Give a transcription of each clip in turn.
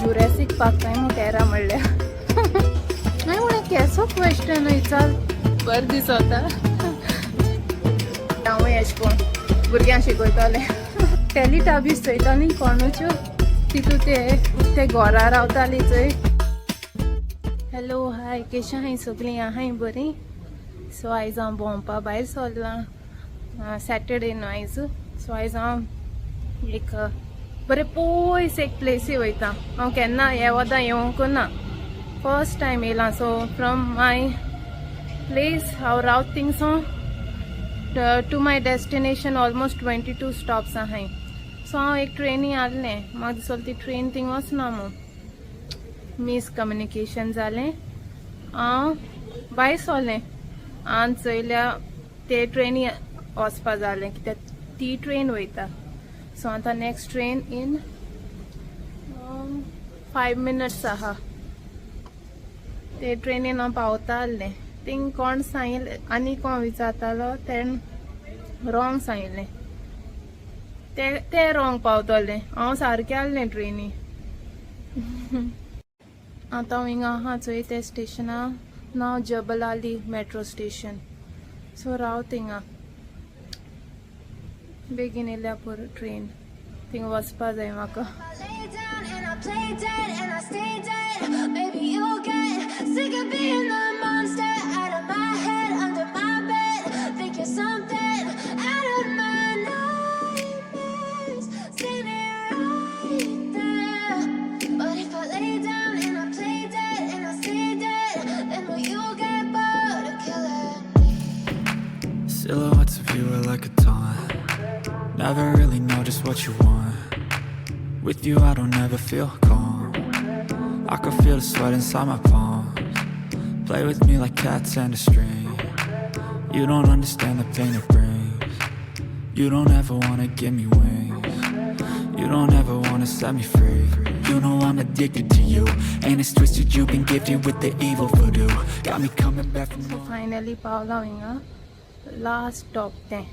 जुरेसीक park काय न्हू टेरा म्हणल्या. हांवें म्हणलें केसो क्वेश्चन विचार, बरें दिसता. हांवूय एशें कोन्न भुरग्यांक शिकयतलें. टेलिटाबीज चोयतालीं कोणूच्यो, तितू ते ते घोरा रावताली चोय. हॅलो, हाय, केशें आहाय सगळीं? आहाय बरीं? सो आयज हांव भोंवपा भायर सरलां. सॅटर्डे न्हू आयज. सो आयज हांव एक बरें पयस एक प्लेसी वयता. हांव केन्ना हे वदां येवंक ना, फर्स्ट टायम येयलां. सो फ्रॉम my place, हांव रावता थिंगसोन to my destination almost 22 stops आहाय. सो हांव एक ट्रेनी आहलें, म्हाका दिसोलें ती ट्रेन थिंग वचना म्हूण. मिसकम्युनिकेशन जालें. हांव भायर सरलें आनी चोयल्या ते ट्रेनी वचपा जालें, कित्याक ती ट्रेन वयता. सो आतां next train in 5 minutes आहा. ते ट्रेनीन हांव पावता आहलें. थिंग कोण सांगिल्लें आनी कोण विचारतालो, तेण रॉंग सांगिल्लें. ते ते रॉंग पावतलें, हांव सारकें आहलें ट्रेनी. आतां हांव हिंगा आहा चोय, ते स्टेशना नांव जबल आली मेट्रो स्टेशन. सो राव थिंगा, बेगीन येयल्या पुरो ट्रेन, थिंगा वचपा जाय म्हाका. I lay down and I play dead and I stay dead. Maybe you'll get sick of being the monster out of my head, under my bed. Think you're something out of my nightmares, standing right there. But if I lay down and I play dead and I stay dead, then will you get bored of killing me? Silhouettes of you are like a taunt. Never really know just what you want. With you, I don't ever feel calm. I can feel the sweat inside my palms. Play with me like cats and a string. You don't understand the pain it brings. You don't ever wanna give me wings. You don't ever wanna set me free. You know I'm addicted to you. And it's twisted, you've been gifted with the evil voodoo. Got me coming back for so more. Finally पावलां हिंगा. Last stop तें,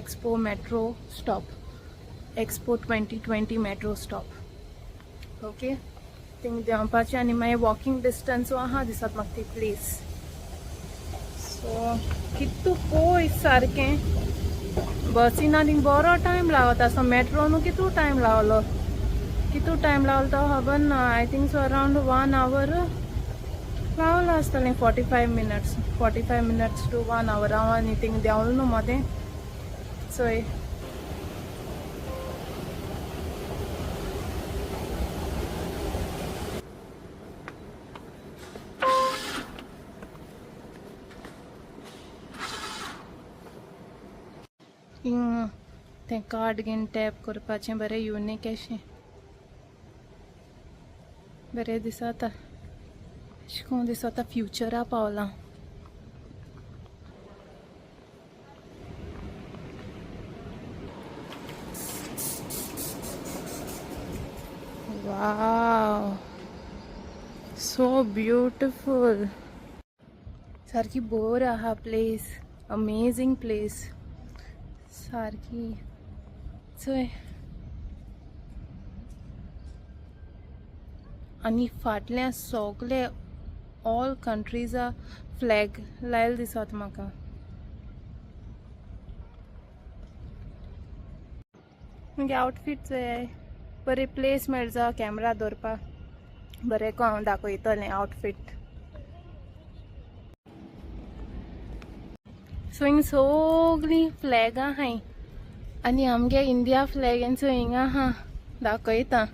expo metro stop, expo 2020 metro stop. Okay, thing देंवपाचें आनी मागीर walking distance आहा दिसत म्हाका ती प्लेस. सो कितू पयस सारकें. बसीन थिंग बरो टायम लागता, सो मेट्रो न्हू कितू टायम लागलो, कितू टायम लागलो तो खबर ना. I think so around one hour लागलो आसतलें, 45 minutes, 45 minutes to one hour. हांव आनी थिंग देंवलो न्हू मदें चोय. हिंग तें कार्ड घेवन टॅप करपाचें. बरें युनीक अशें बरें दिसता. अशें करून दिसता फ्युचरा पावलां. वाव, सो ब्युटिफूल. सारकी बोर आहा प्लेस, अमेझींग प्लेस सारकी. चोय, आनी फाटल्या सगळे ऑल कंट्रीजा फ्लॅग लायल दिसत म्हाका. मागीर आवटफीट चोय. बरी प्लेस मेळटा कॅमरा दवरपाक, बरें को हांव दाखयतलें आवटफीट. सो हिंग सगळीं फ्लॅगां आहाय आनी आमगे इंडिया फ्लॅग चोय हिंगा आहा, दाखयता.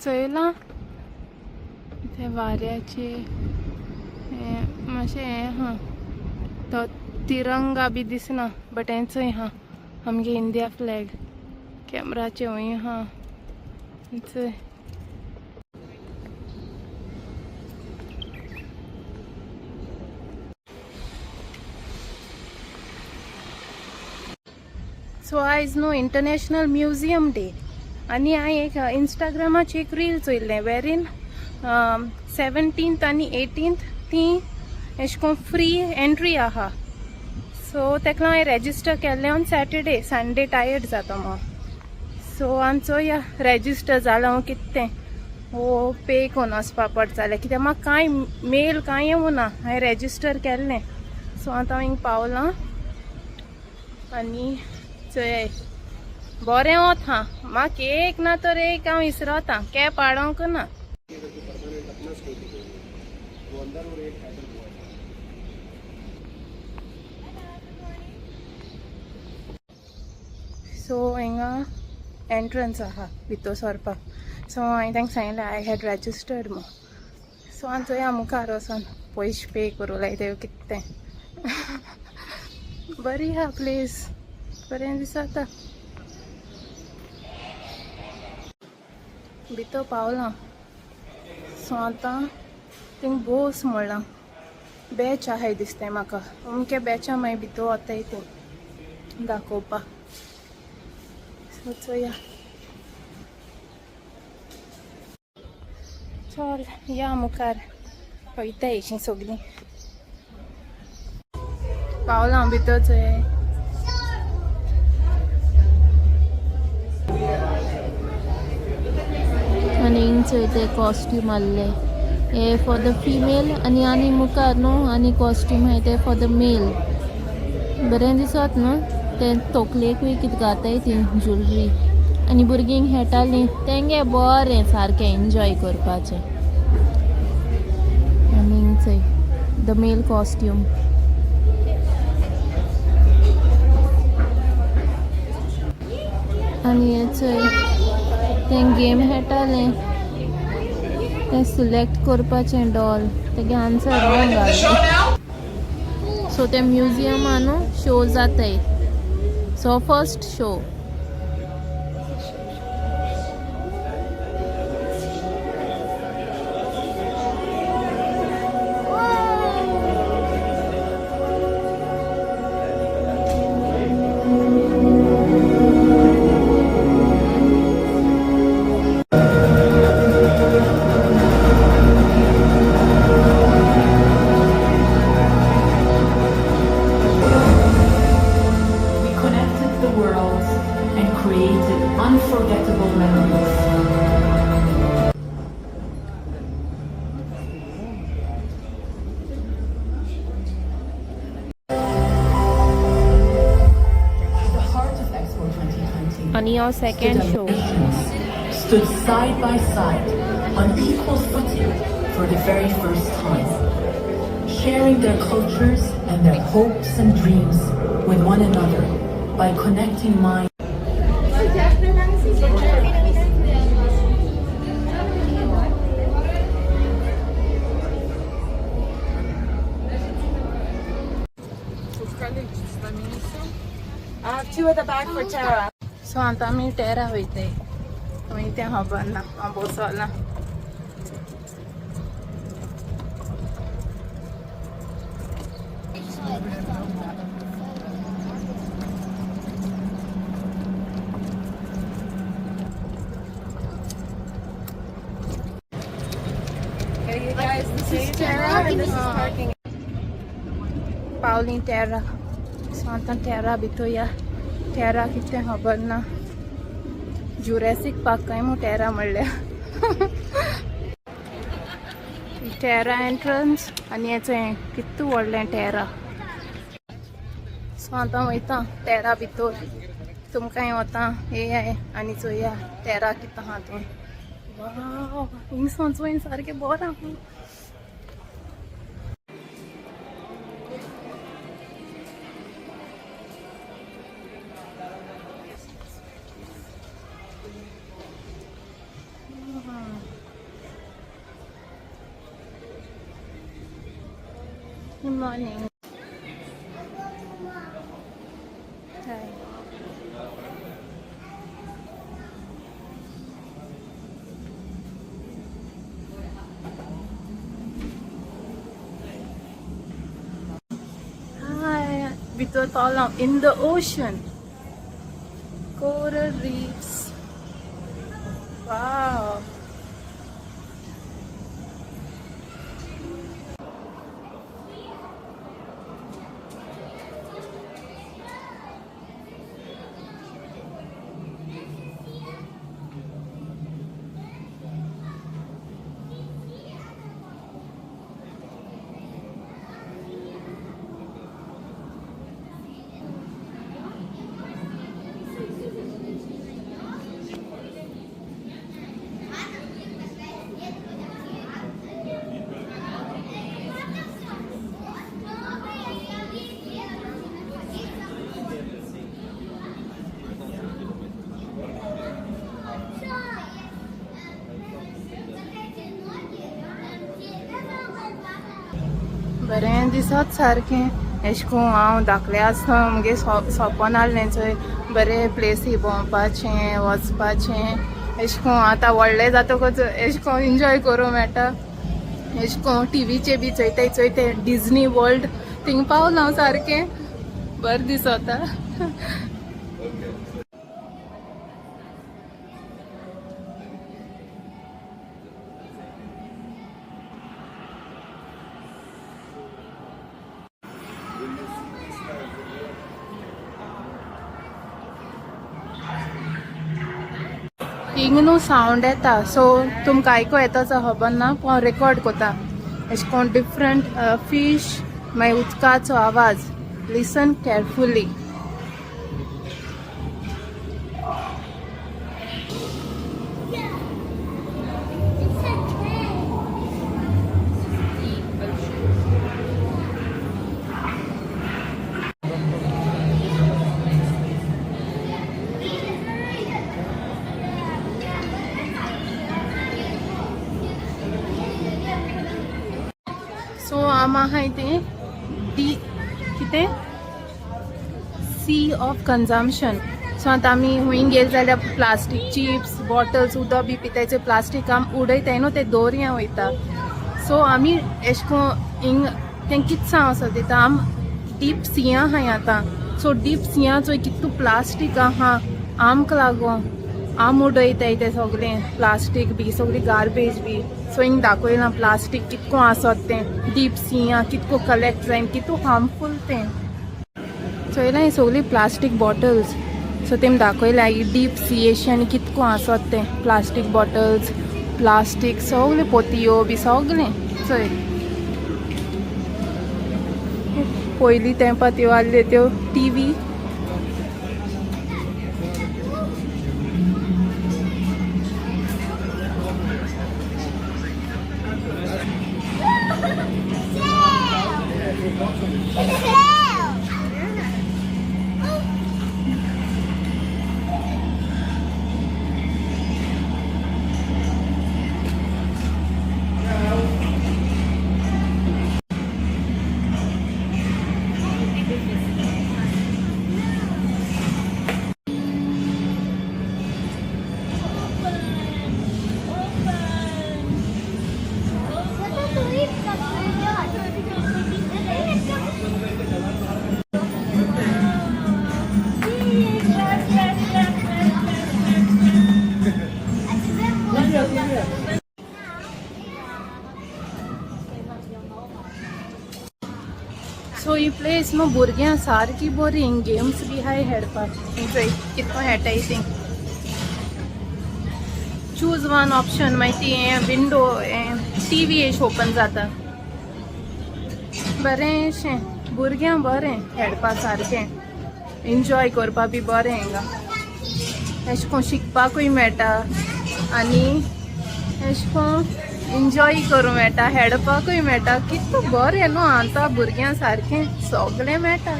चोयलां ते वाऱ्याचे हें मातशें हें आहा, तो तिरंगा बी दिसना, बट हें चोय आहा आमगे इंडिया फ्लॅग. कॅमराचे वंय आहा चोय. सो आयज न्हू इंटरनॅशनल म्युझियम डे आनी हांवें एक इंस्टाग्रामाचेर एक रील चोयल्लें वेरीन 17th आनी 18th ती एशें कोन फ्री एंट्री आहा. सो तेका हांवें रेजिस्टर केल्लें ऑन सॅटर्डे, संडे टायर्ड जाता मग. सो आमी चोया रेजिस्टर जालां हांव कितें तें वो पे करून वचपा पडटलें, कित्याक म्हाका कांय मेल कांय येवना. हांवें रेजिस्टर केल्लें. सो आतां हांव हिंग पावलां आनी चोय बरें वता. म्हाका एक ना तर एक हांव इसरोता, कॅब हाडोंक ना. सो हिंगा एंट्रन्स आहा भितर सरपाक. सो हांवें तांकां सांगलें I had registered म्हूण. सो आनी चोया मुखार वचोन पयशे पे करूं लायता कितें तें. बरी आहा प्लेस, बरें दिसता. भितर पावलां. सो आतां थिंग बोस म्हणलां बॅच आहाय दिसताय म्हाका. अमके बॅचा मागीर भितर वताय ती दाखोवपाक. सो चोया, चल या मुखार वयता अशीं सगळीं. पावलां भितर चोय. आनी हिंग चोय ते कॉस्ट्यूम आहले हे फॉर the female आनी आनी मुखार न्हू आनी कॉस्ट्यूम आहाय ते फॉर the mail. बरें दिसत न्हू ते तोकलेकूय कितें घाताय ती ज्वेलरी. आनी भुरगीं खेळटालीं तेंगे बरें सारकें एन्जॉय करपाचें. आनी हिंग चोय the mail costume. आनी हे चोय तें गेम खेळटालें तें सिलेक्ट करपाचें डॉल, तेगे आन्सर रॉंग आसलें. सो ते म्युजियमा न्हू शो जाताय. So first show. We connected the worlds and created unforgettable memories. At the heart of Expo 2020 आनी हो stood second show. nations stood side by side on equal footing for the very first time, sharing their cultures and their hopes and dreams with one another by connecting minds. Two at the back for Tara. So आतां आमी टेरा वयताय. खंय तें खबर ना, हांव बसोलां. Okay, you guys, this is Tara and this is parking. पावली टेरा. So आतां टेरा भितर या. टेरा कितें खबर ना. जुरेसीक पार्क काय मू टेरा म्हणल्या. टेरा एंट्रन्स आनी हेचें कितू व्हडलें टेरा. सो आतां वयता टेरा भितर. तुमकांय वता येयाय आनी चोया टेरा कितें आहा तें. वाव, हिंगसान चोयन सारकें बरें आहा. Good morning. Hi. Hi. भितर पावलां in the ocean. Coral reefs. Wow. बरें दिसत सारकें. एशें कोन्न हांव धाकलें आसतना मुगे सोपोन आहलें चोय, बरें प्लेसी भोंवपाचें वचपाचें. एशें कोन्न आतां व्हडलें जातकच एशें कोन्न एन्जॉय करूं मेळटा. एशें कोन्न टिवीचे बी चोयताय चोय तें डिजनी वर्ल्ड थिंग पावलां हांव सारकें, बरें दिसता. हिंग न्हू सावंड येता, सो तुमकां आयको येता खबर ना, पूण हांव रेकॉर्ड कोता. एशें कोन्न डिफरंट फीश, मागीर उदकाचो आवाज. Listen carefully. सो आम आहाय तें डी कितें सी ऑफ कन्जम्पशन. सो आतां आमी हुंय गेले जाल्यार प्लास्टीक चिप्स बॉटल्स उदक बी पिताय, प्लास्टीक आम उडयताय न्हू, ते दोरयां वयता. सो आमी एशें कोन्न हिंग तें कितें सांग वचत दिता, आम डीप सिया आहाय आतां. सो डीप सिया चोय कितू प्लास्टीक आहा, आमकां लागोन आम उडयताय तें सगळें प्लास्टीक बी, सगळी गार्बेज बी. सो हिंग दाखयलां प्लास्टीक कितको आसत तें डीप सिया कितको कलेक्ट जायन, कितू हार्मफूल तें. चोयलां ही सगळी प्लास्टीक बॉटल्स. सो तेम दाखयलां ही डीप सी एशियन कितको आसत तें प्लास्टीक बॉटल्स, प्लास्टीक सगळें, पोतयो बी सगळें. चोय, पयलीं तेंपा त्यो आहल्यो त्यो टीवी. सो ही प्लेस न्हू भुरग्यां सारकी बरी, हिंग गेम्स बी आहाय खेळपाक. हिंग चोय कितको खेळटाय ती. चूज वन ऑप्शन, मागीर ती हें विंडो हें टीवी एश ओपन जाता. बरेंशें भुरग्यांक बरें खेळपा सारकें, एन्जॉय करपा बी बरें हिंगा. एशें कोन्न शिकपाकूय मेळटा आनी एशें कोन्न एन्जॉय करूं मेळटा, खेळपाकूय मेळटा. कितू बरें न्हू, आतां भुरग्यां सारकें सगळें मेळटा.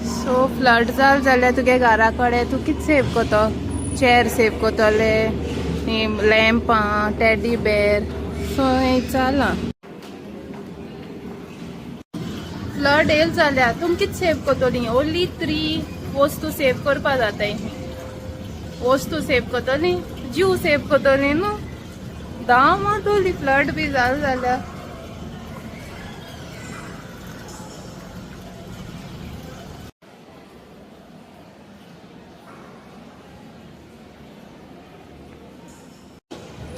सो फ्लड जाल जाल्यार तुगे घरा कडेन तूं कितें सेव करतो? चेर सेव करतले, लॅम्पां, टेडी बेर. सो हें चलां, फ्लड येयल जाल्यार तुम कितें सेव करतली? ओन्ली थ्री वस्तू सेव करपा जाताय. वस्तू सेव करतली, जीव सेव करतली न्हू, धांव मारतली फ्लड बी जाल जाल्यार.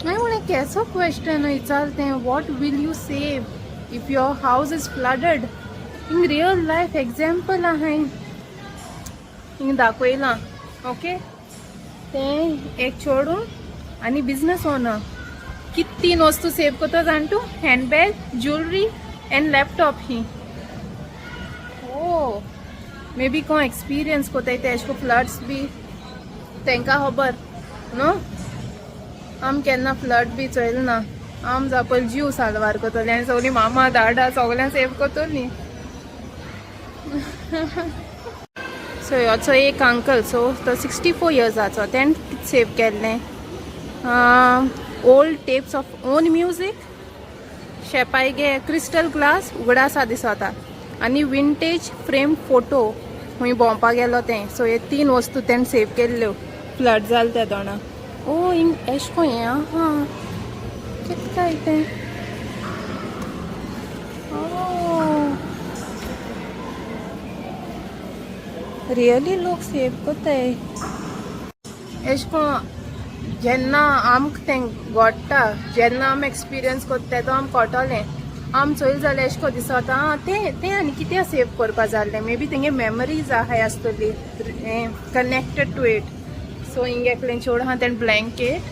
हांवें म्हणलें केसो question विचारतें, what will you save if your house is flooded? Hing real life example आहाय हिंग दाखयलां. ओके, तें एक चेडूं आनी बिजनस ओनर कित तीन वस्तू सेव करता जाण तूं? Handbag, jewellery and laptop. ही ओ मे बी कोण एक्सपिरियन्स कोताय ते एशे फ्लड्स बी, तेंकां खबर न्हू. आम केन्ना फ्लड बी चोयल ना. आम जा पयलीं जीव साल्वार करतली आनी सगळीं मामा दाडा सगळ्यां सेव करतली. सो ह्योचो एक अंकल, सो तो 64 इयर्साचो, तेणें कितें सेव केल्लें? Old tapes of own music, शेपाय गे क्रिस्टल ग्लास उगडासा दिसता आनी विंटेज फ्रेम फोटो खूंय भोंवपाक गेलो तें. सो हे तीन वस्तू तेणें सेव केल्ल्यो फ्लड जाल त्या दोणा. ओ हिंग एश को हें आहा कित काय तें. रियली लोक सेव कोताय एश को. जेन्ना आमकां तें घडटा, जेन्ना आमी एक्सपिरियन्स कोत्ता तो आमकां कळटलें. आम चोयल जाल्यार एशें को दिसता आं तें तें आनी कितें सेव करपा जाल्लें. मे बी तेंगे मेमरीज आहाय आसतली कनेक्टेड टू it. सो हिंग एकलें चेडूं आहा तेणें ब्लँकेट,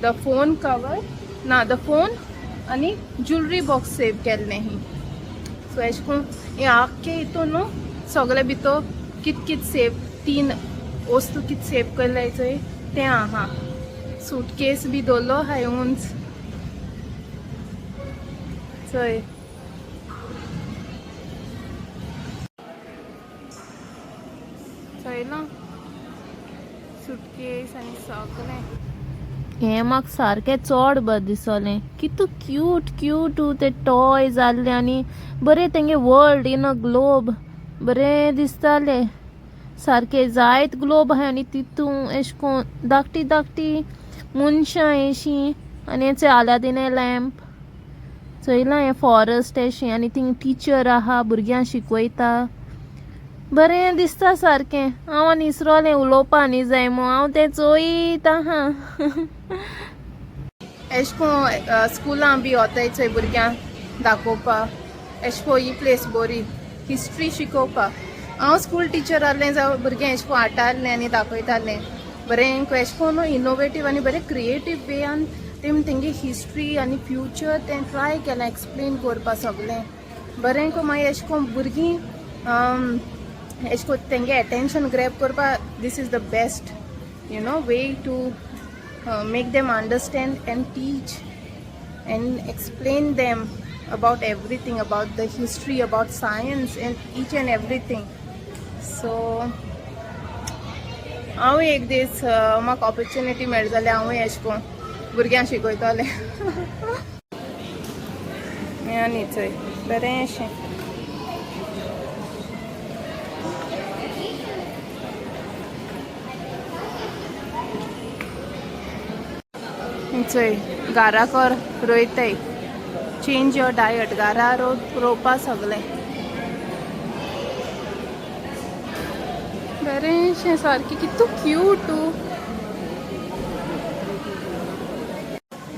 the phone cover ना the phone आनी ज्युलरी बॉक्स सेव केल्लें ही. सो एशें करून हें आख्खें हितून न्हू सगळे भितर कित कित सेव, तीन वस्तू कित सेव केल्ले चोय तें आहा. सूटकेस बी दवरलो आहाय उंच चोय. चोयलां सुटकेस आनी सगळें. हें म्हाका सारकें चड बरें दिसलें. कितू क्यूट क्यूट ते टॉय जाल्ले आनी बरें तेंगे वर्ल्ड इन अ ग्लोब बरें दिसतालें सारकें. जायत ग्लोब आहाय आनी तितू एशें कोन धाकटी धाकटी मनशां एशीं आनी हें आलादिने लॅम्प चोयलां. हें फॉरस्ट एशें आनी थिंग टिचर आहा, भुरग्यांक शिकयता. बरें दिसता सारकें. हांव आनी इसरोलें उलोवपा न्ही जाय मू, हांव तें चोयत आहा. एशें कोन स्कुलां बी वताय चोय भुरग्यांक दाखोवपा, एशें को ही प्लेस बरी हिस्ट्री शिकोवपा. हांव स्कूल टिचर आहलें जावं भुरगें एशें कोन हाडटालें आनी दाखयतालें बरें. एशें कोन इनोवेटीव आनी बरें क्रिएटीव वेयान तेम तेंगे हिस्ट्री आनी फ्युचर तें ट्राय केलें एक्सप्लेन करपा सगळें बरें को. मागीर एशें कोन भुरगीं एशें कोन तेंगे एटेंशन ग्रॅब करपा this is the best way to make them understand and teach and explain them about everything, about the history, about science and each and everything. So हांव एक दीस म्हाका ऑपॉर्च्युनिटी मेळ्ळी जाल्यार हांवूय एशें कोन भुरग्यांक शिकयतलें. हें आनी चोय बरें अशें. चोय घाराकोर रोयताय, चेंज your diet. घरा रोवपा सगळें बरेंशें सारकें. कितू cute,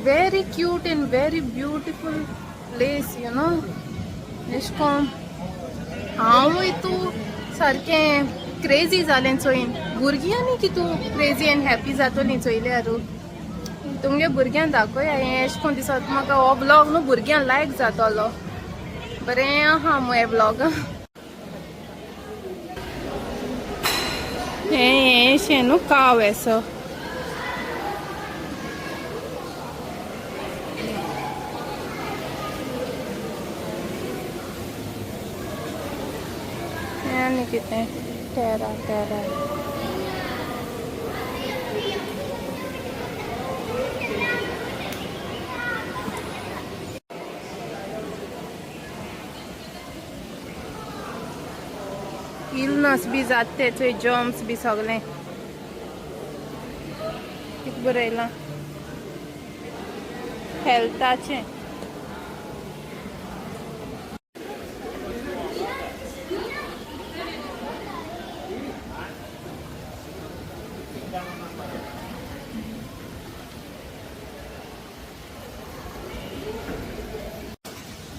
very cute and very beautiful place. एशें कोन हांवूय तूं सारकें क्रेजी जालें चोयन. भुरगीं आनी कितू क्रेजी आनी हॅप्पी जातोलीं चोयल्यार. तुमगे भुरग्यांक दाखोया हें. एशें कोन दिसता म्हाका हो ब्लॉग न्हू भुरग्यांक लायक जातलो. बरें आहा मु हें ब्लॉग. हें हें न्हू काव एसो. हें आनी कितें टेरा टेरा. इलनस बी जाता ते चोय, जर्म्स बी सगळें. कितें बरयलां हेल्थाचें.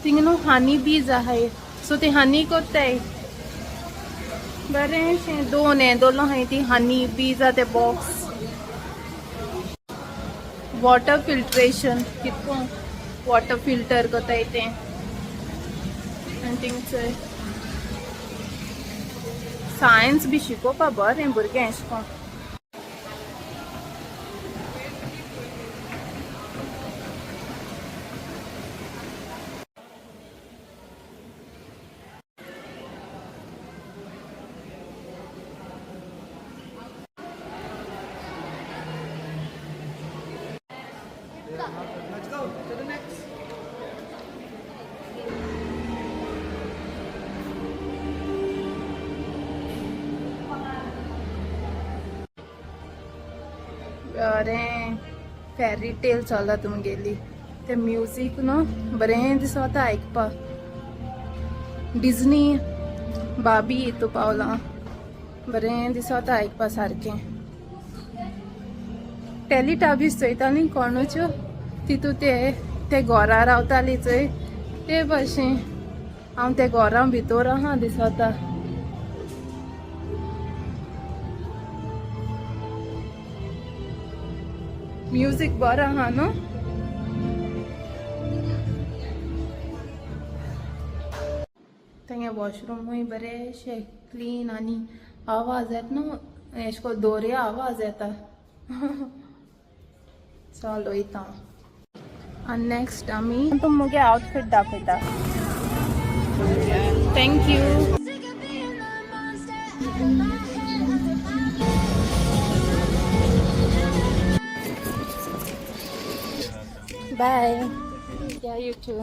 थिंगा न्हू हनी बीज आहाय, सो ती हनी कोत्ताय बरेंशें. दोन हें दवरलो आहाय ती हनी बीज आहा ते बॉक्स. वॉटर फिल्ट्रेशन, कितको वॉटर फिल्टर कोत्ताय तें. आनी थिंगसर सायन्स बी शिकोवपा बरें भुरगें एशें कोन. बरें फेरी टेल चलता तुमगेली. ते म्युजीक न्हू बरें दिसता आयकपाक. डिजनी बाबी हितू पावलां, बरें दिसता आयकपा सारकें. टेलिटाबीज चोयतालीं कोणूच तितू ते ते घोरा रावताली चोय ते भाशेन हांव ते घोरां भितर आहा दिसता. म्युजीक बरो आहा न्हू. तेंगे वॉशरूमूय बरेंशें क्लीन आनी आवाज येता न्हू एशें कोन्न दोरया आवाज येता. चल वयता हांव आनी नेक्स्ट आमी तुम मुगे आवटफीट दाखयता. Thank you. Sick of being the monster out of my head, under my bed. Bye. Yeah, you too.